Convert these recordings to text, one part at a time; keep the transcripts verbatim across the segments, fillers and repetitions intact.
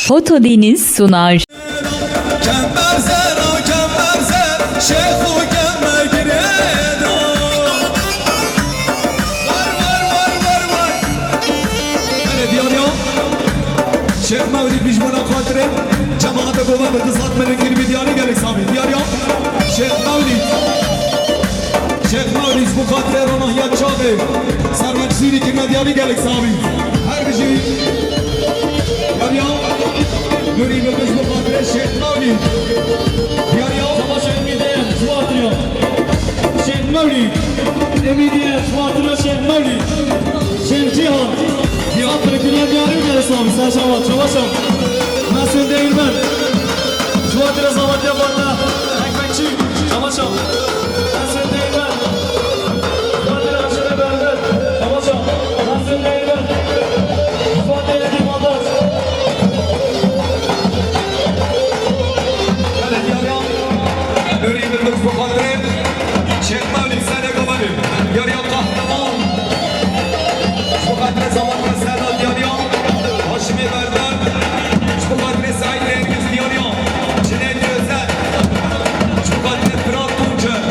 Foto Deniz sunar. Kember zera, kember zer, şêx û kember girêda. Var, var, var, var, var. Hele diyar ya. Şêx Mewlîd bi ji bo xatirê cemaata govend bi du sed milî kirî bi diyarî gelek sabî. Diyar ya. Şêx Mewlîd. Şêx Mewlîd ji bo xatirê ronahiya çavê serwet Sûrî kirine diyarî gelek sabî. Her bijî. Diyar ya. Nûrî Bilbil ji bo xatirê Şêx Mewlîd. Diyar ya. Savaş Emidiye, Suatrio. Şêx Mewlîd. Emidiye, Suatrio Şêx Mewlîd. Şêx Cîhan. Diyar. Savaş Emidiye, Suatrio Şêx Mewlîd. Mesut Değirmen. Suatrio Zavalya Fatma. Ekmekçi. Savaş. Mesut Değirmen. Fatih Aşırı Berber. Savaşa. Nasıl Değirmen. Fatih Eki Baldaş. Hele diyar ya. Nuri Bilbil ji bo xatirê Şêx Mewlîd Sene Kovali. Diyar ya Kahraman. Ji bo xatirê zaman ve Sena diyar ya. Haşimê Berber. Ji bo xatirê Saîd Rêngiz diyar ya. Cüneyt Özel. Ji bo xatirê Firat Tuncer.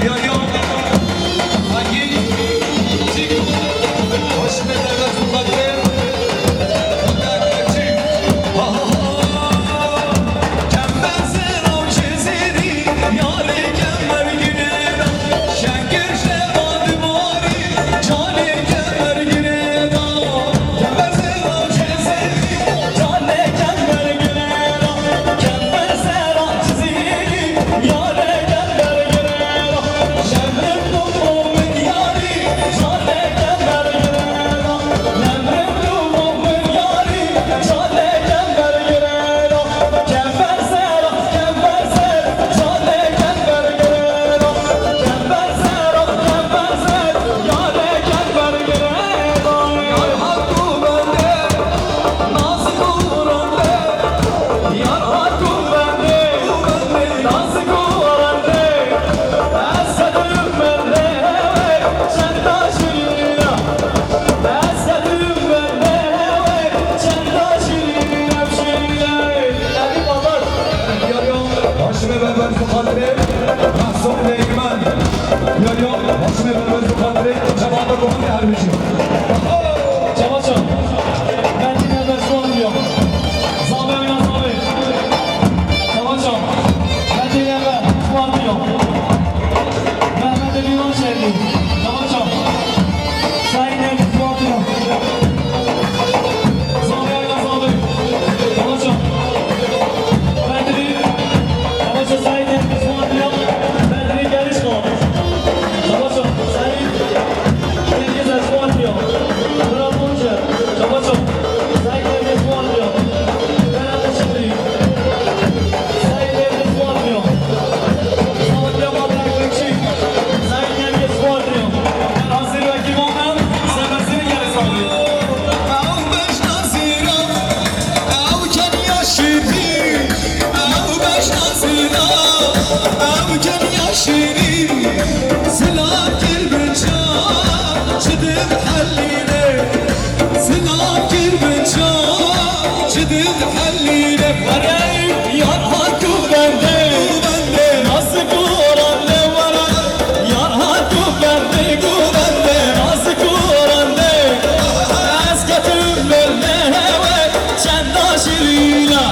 Diyar ya. Hangî? Hoş me derdest bu kadre. Ha, ha, ha. Kember zera û cizîrî, yarê kember girêda. Şenkir şeva diwarî, canê kember girêda. Kember zera û cizîrî, canê kember girêda. Kember zera cizîrî, yarê kember girêda. Şemlim tu momin yarî, canê kember girêda. Şemlim tu momin yarî, canê kember girêda. Kember zera, kember zera, canê kember girêda. Kember zera, kember zera, canê kember girêda. Yar hat û bende, nazik û rende. Yar hat û bende, nazik û rende. Ez sedim bende, çenda şirîna. Ez sedim bende, çenda şirîna, şirîna. Evî babar. Haşime Berber bi xatirê Mahsun Değirmen. Yo, yo, Haşime Berber bi xatirê cemaata govendê her bijî. Çamaşan. Mehmet'in evvel şu an diyor. Zabe oyna zabe. Çamaşan. Mehmet'in evvel şu an diyor. Mehmet'in Yunan şehri. Çamaşan. Sayın Elif şu an diyor. Zabe oyna zabe. Çamaşan. Bedri. Çamaşan Sayın Elif şu an diyor. Bedri geliş kaldı. Çamaşan Sayın. Ew keniya şîrîn, ew beşna zîna, ew keniya şîrîn, zilam kir binca, çi dixelîne, zilam kir binca, çi dixelîne. Erey, yar hat û bende, nazik û rande were, yar hat û bende, û bende, nazik û rande. Ez ketim ber nehewe, çenda şirîna.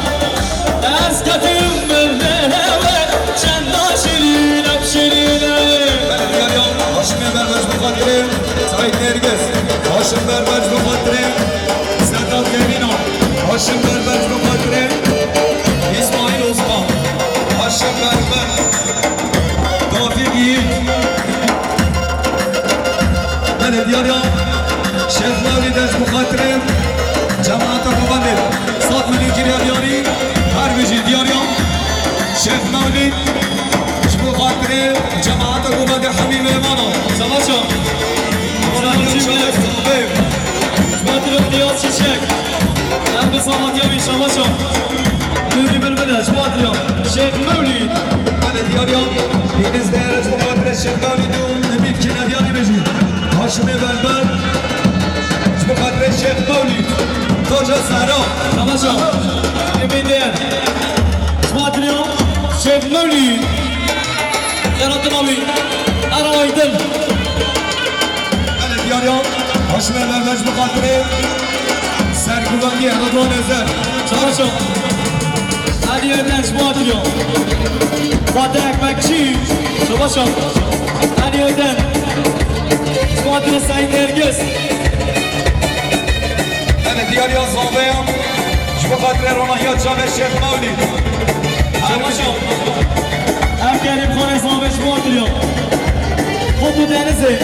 Ez ketim ber nehewe, çenda şirîn ev şirîn e. Belediyeya Haşimê Berber ji bo xatirê Saîd Nergis. Haşim Berber ji bo xatirê Sedat Gerîna. Haşim Berber ji bo xatirê Îsmaîl Osman. Haşim Berber. Tawfîq Yiğit. Belediyeya Şêx Mewlîd ji bo xatirê cemaata Kovendê sed milyon kiriya diyarî, her bijî diyariya Şêx Mewlîd ji bo xatirê cemaata Kovendê hemî mêvana. Savaşa. Savaşa. Ji bo xatirê Niyaz Çiçek. Em bi selametî ya wî şemaşa. Nûrî Bilbil e, ji bo xatirê Şêx Mewlîd. Belê diyar ya. Deniz Değer ji bo xatirê Şêx Mewlîd û Emîr Kinevyanî bêjî. Haşimê Berber. Ji bo xatirê Şêx Mewlîd. Koca Sehra. Şemaşa. Şime berbeş bi xatirê serguvendî Erdogan Ezer. Çawa çawa? Alî Öden ji bo Atilya. Fatih Ekmekçi. Çawa çawa? Alî Öden. Ji bo Atilya Seyîd Nergis. Em diyariya zaveya ji bo xatirê ronahiya çavê Şêx Mewlî. Çawa çawa? Em Kerîm Xanê zave ji bo Atilya. Xwe tu denizê.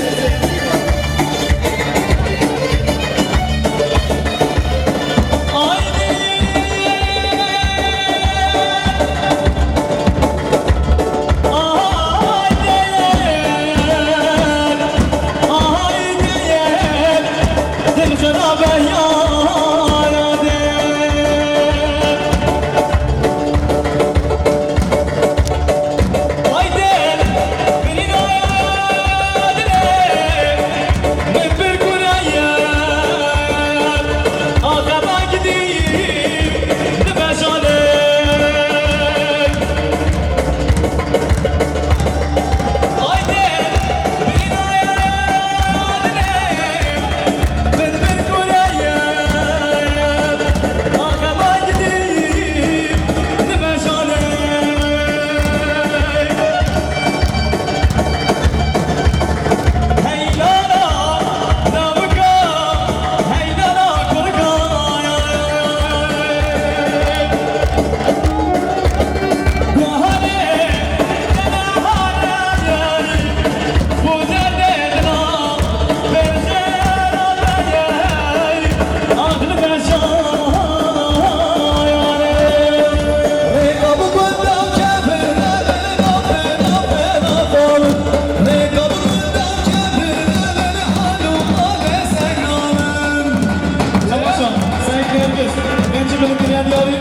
Savaşa, Seyit Nergis, Genci Belediye Diyarı,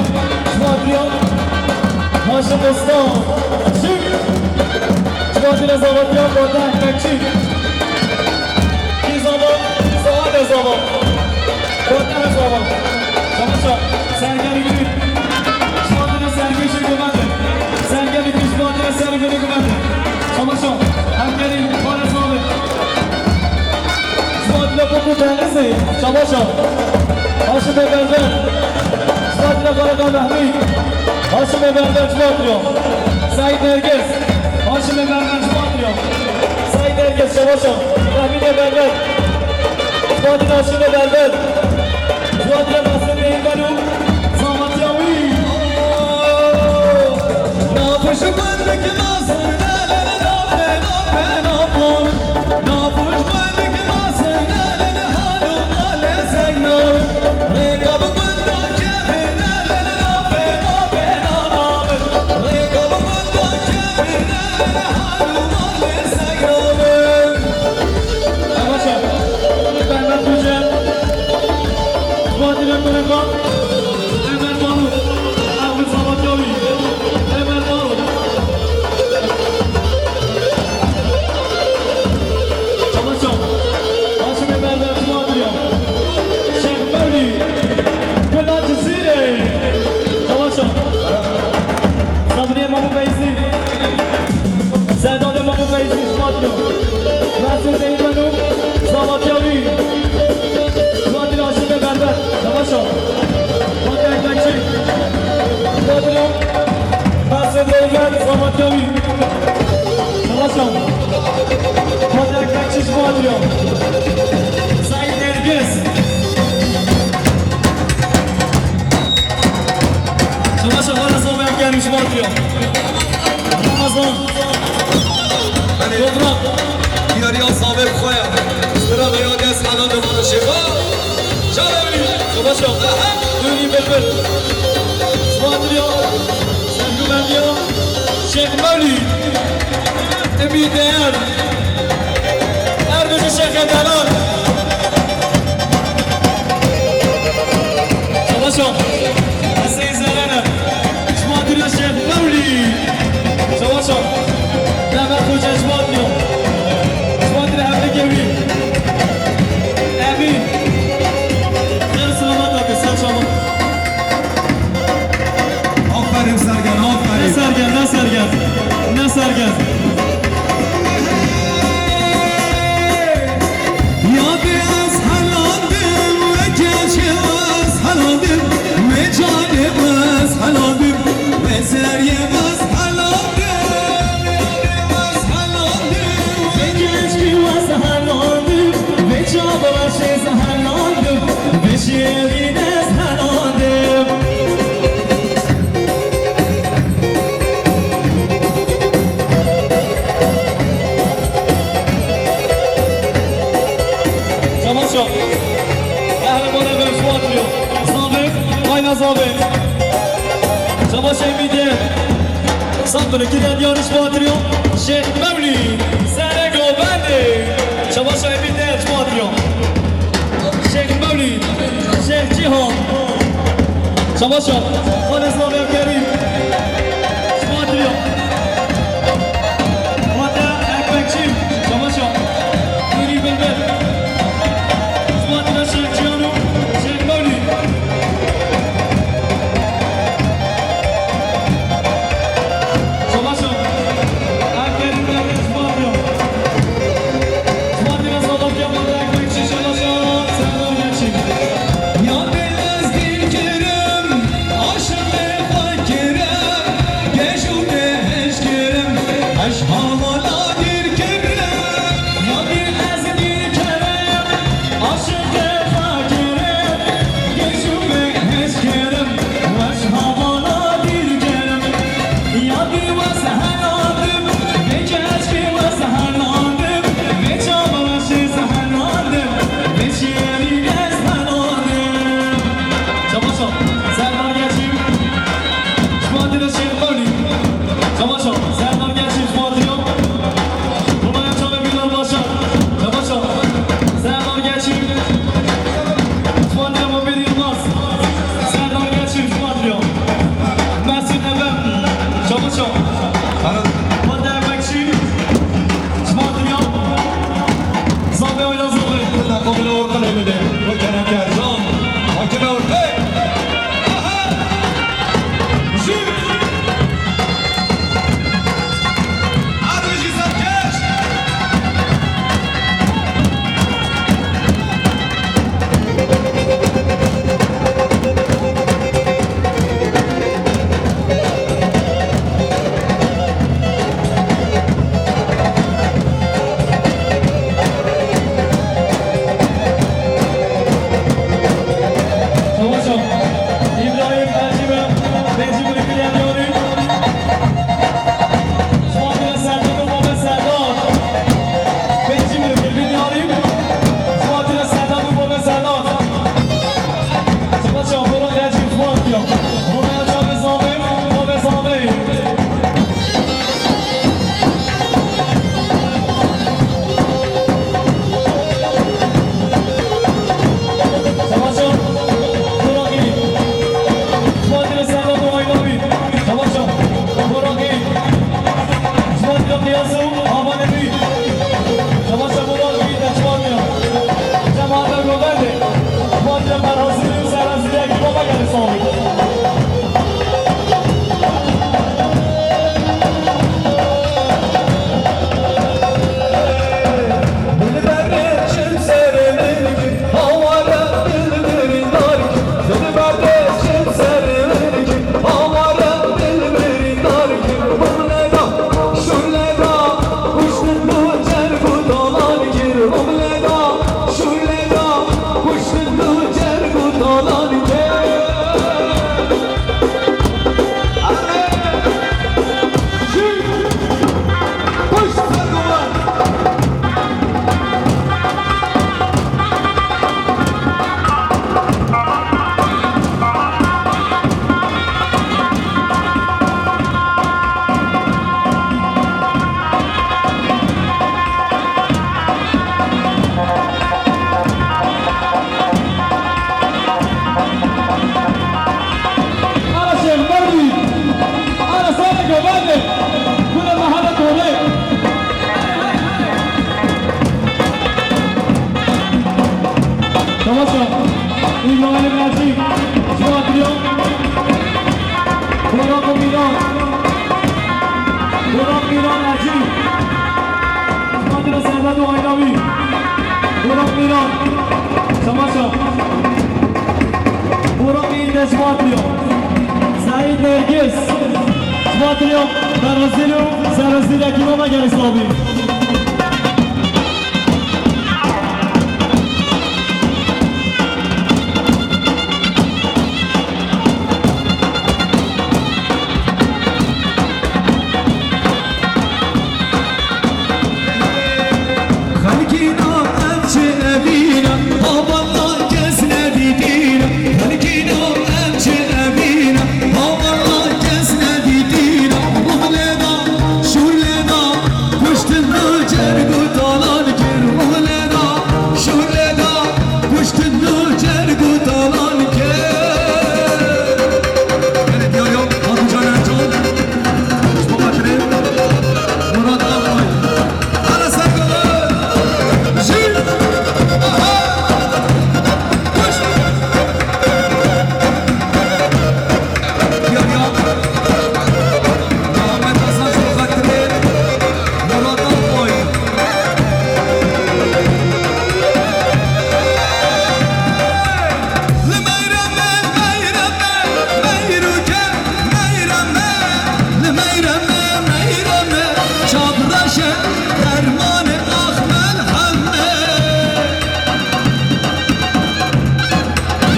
Şuatriya, Haşim Usta, Şık, Şuatriya Zavatya, Fatih Ekmekçi, Kizama, Saade Zava, Fatih Zava, Savaşa, Sergen İdil, Şuatriya Sergen Şık Güvenli, Sergen İdil, Şuatriya Sergen Güvenli, Savaşa, Erkenin, Fatih Zava. Fatile Poku Denizli, Çabaşa. Haşim Berber. Fatile Karakan Mehmi. Haşim Berber, Çuatrio. Seyit Nergis. Haşim Berber, Çuatrio. Seyit Nergis, Çabaşa. Mehmi Berber. Fatile Haşim Berber. Fatile Nasir Bey'in Belu. Zamatyawi. Emel Faruk, Ahmet Sabatyavi, Emel Faruk. Çamaşan, Haşim Berber, Şuadriya, Şêx Mewlî, Gula Cizîrê. Çamaşan, Sabriye Mamu Feyzî, Serdar Mamu Feyzî, Şuadriya, Nasir Zeynep Hanım, Sabatyavi. Fatih Haşim ve Berber, Savaşo. Fatih Ekmekçi. Fatih Nasir Beyler, Savaşo. Savaşo. Fatih Ekmekçi, Fatih. Said Nergis. Savaşo, Savaşo, Fatih. Ramazan. Toprak. Diyariya Samet Kaya. Sıra veya ders adam da bana şey var. Çağırın. Savaşo. Döneyim Berber. Suatrio. Sen güvenliyor. Şêx Mewlî. Emî Değer. Erbêjê Şêxê Delal. Savaşo. Hesên Zelene. Şuadriya Şêx Mewlî. Savaşo. Mehmet Hoca Şuadriya. Şuadriya Hevlê Gewî. Emîn. Her selamat abi, sen çabuk. Aferin Sergen, aferin. Ne Sergen, ne Sergen, ne Sergen. Yadê ez hel Canê wez helandim, wezeriyê wez helandim, wez helandim. Vê keşkî wez helandim, vê çavraşê ez helandim, vê şêrîn ez helandim. Çamaşo. Qehremanê me ji Batirê. Zavê, ayna zavê. Çamaşo Emîdê. Santonu kide diyarış Batirê. Şêx Mewlîd. Serego bendê. Çamaşo Emîdê ji Batirê. Şêx Mewlîd. Şêx Cîhan. Çamaşo. Xalê zavê Kerîm. Ji Batirê. Fatih Ekmekçi, Çamaşo. Nuri Bilbil. Fatih Şevçiyanu, Şevmoli. Çamaşo. Erkenin Fatih. Fatih Salakya, Fatih Ekmekçi, Çamaşo. Serdar Gençim. Ya beyaz dil kerem, aşık Ji Batilyan. Seîd Nergis. Ji Batilyan. Berhezîr û serhezîrekî me me gelî slavî. Xelkîna ev çi evîna, ha wella kes nedîtîna. Xelkîna ev çi evîna, ha wella kes nedîtîna. Ruh lê da, şûr lê da, kuştin du cerg û talan kir. Ruh lê da, şûr lê da, kuştin du cerg û talan kir. Gelê diyar ya, Hakan Can Ercan. Ji bo xatirê Murat Akbay. Hala ser gala. Jî. Aha. Koş. Ya, ya. Muhammed Hasan ji bo xatirê Murat Akbay. Li meyreme, meyreme, meyruke, meyreme, li meyreme, meyreme, çavreşe, dermane, ax melheme.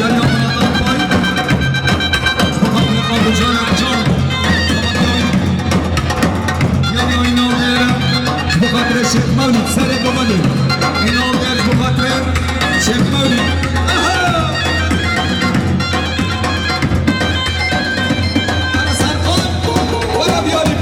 Ya, ya, Murat Akbay. Ji bo xatirê Abdulcan Ercan. Ya, ya, înav dêre. Ji bo xatirê Şêx Mewlid, serê Gomelê. Înav dêre ji bo xatirê Şêx Mewlid. Aha! Ana Serkan, were diyarî.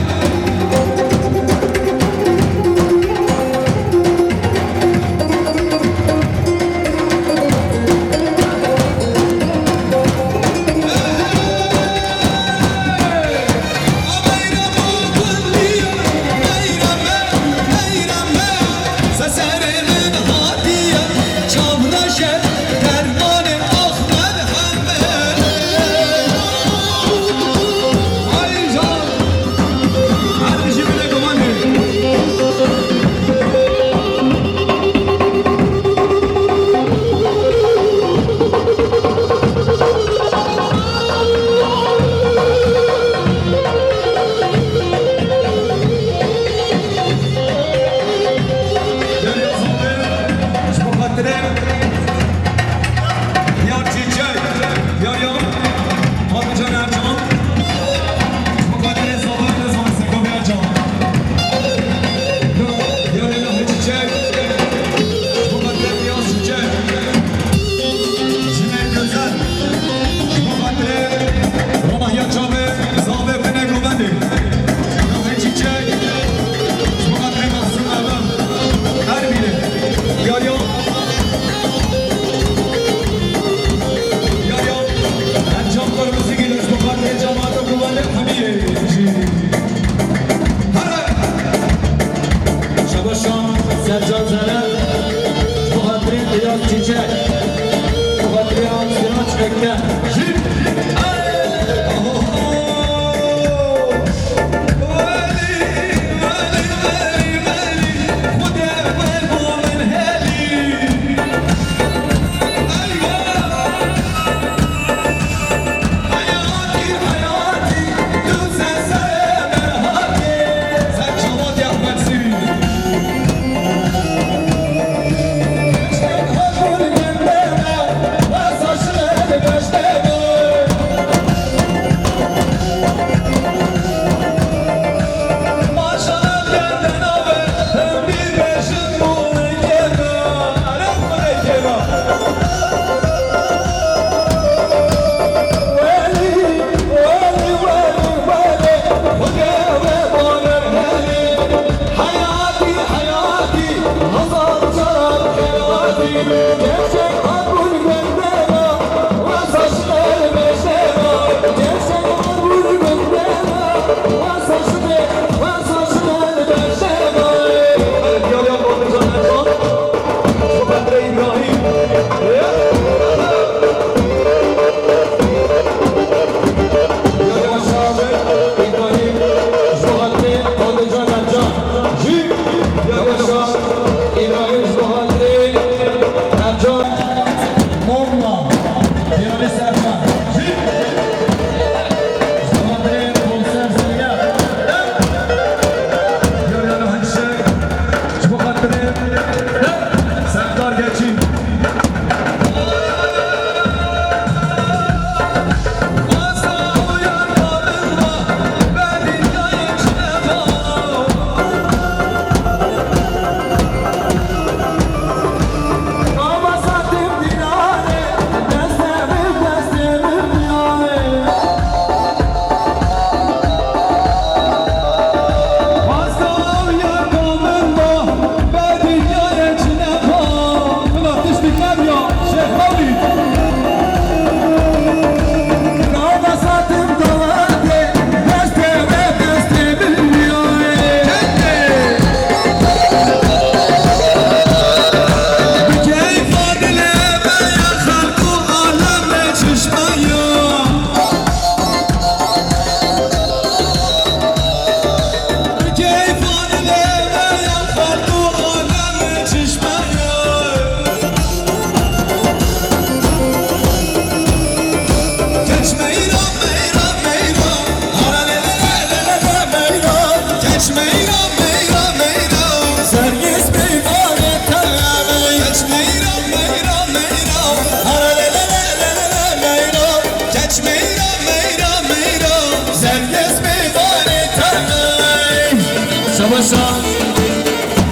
Şabaşa,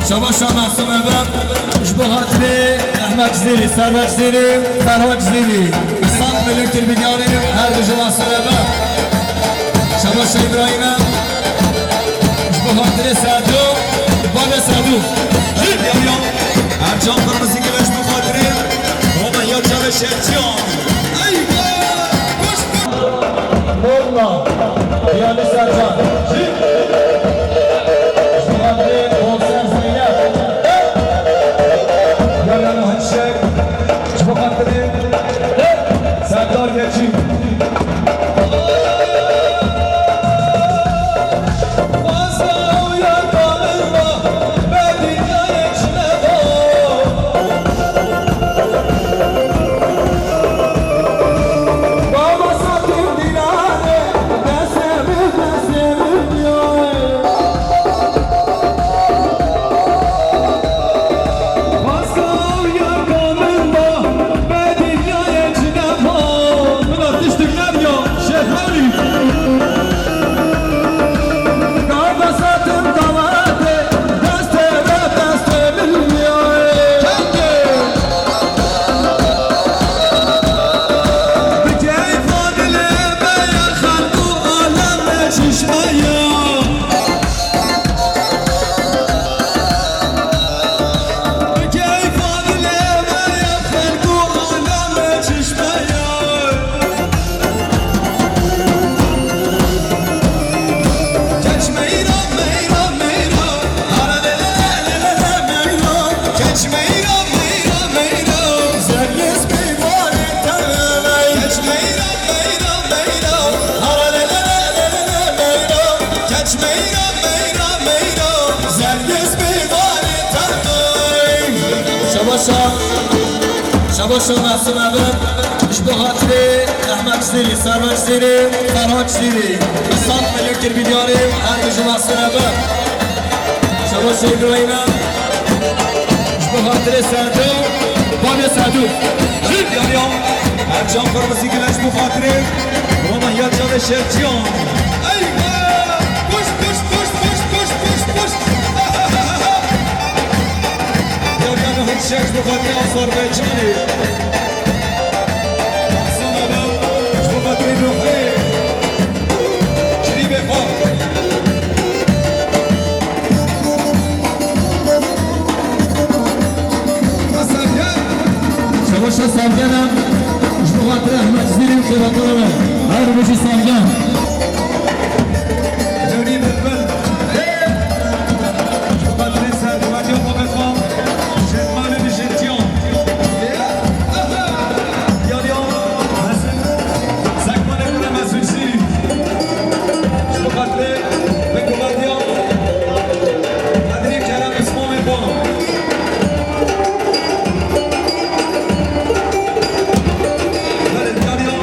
şabaşa Masum Ebe, ji bo hatirê Ehmed Cizîrî, Servet Cizîrî, Ferhat Cizîrî, sed milyon Tirkbîdiyanê, her du ji Masum Ebe. Şabaşa Îbrahîm e, ji bo hatirê Sedo, bavê Sedo. Her can qirmizî gele ji bo hatirê Roma ya Çavê Şevçiyan. Morna, Diyali Sercan. Ji bo xatirê Olsen Zeynep. Yarana Hişek. Ji bo xatirê Serdar Geçî. Şabaşa, şabaşa Masum Ebe, ji bo hatirê Ehmed Cizîrî, Servet Cizîrî, Ferhat Cizîrî, bi sed milyon Tirkbîdiyanê, her du ji Masum Ebe. Şabaşa Îbrahîm e, ji bo hatirê Serdo, bavê Serdo. Her can qirmizî gele ji bo hatirê Roma ya Çavê Şevçiyan. Eyvah! Puşt, puşt, puşt. Yar yanî hûn şeş bi xatirê Azerbaycanê. Mahsûm Ebe, ji bo xatirê Nuhê. Şirîbê xwe. Şebaşa Savgena, ji bo xatirê Ehmed Cizîrî û xêbatara me. Her bijî Savgen. Lewnî bilbil. Ji bo xatirê serkevatiya xwe vexwe. Şêxmalê bijêtiyan. Yaliya Mesut. Sekmanê xwe Mesut Cizîrî. Ji bo xatirê vexwatiya Qedrî Kerem Îslamê Ban. Belê, diyariya.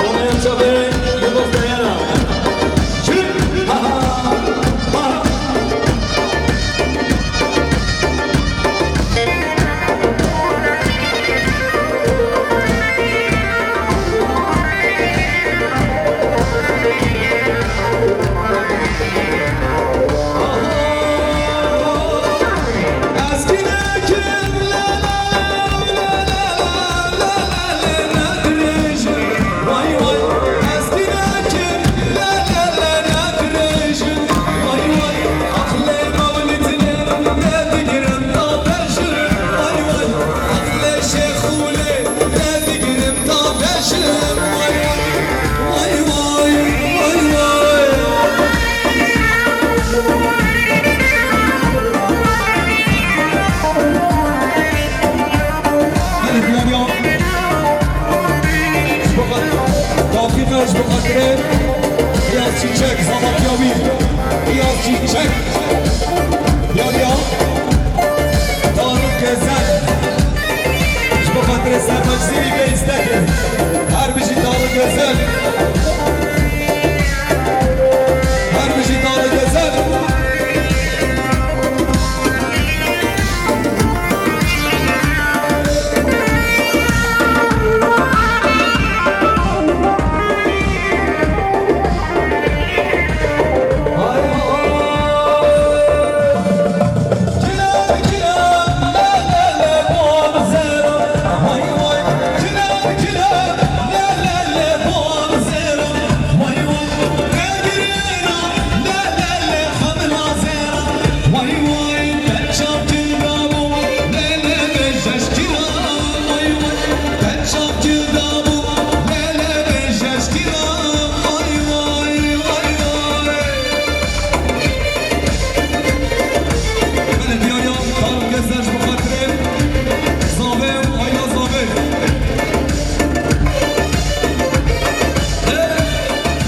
Bonê çavê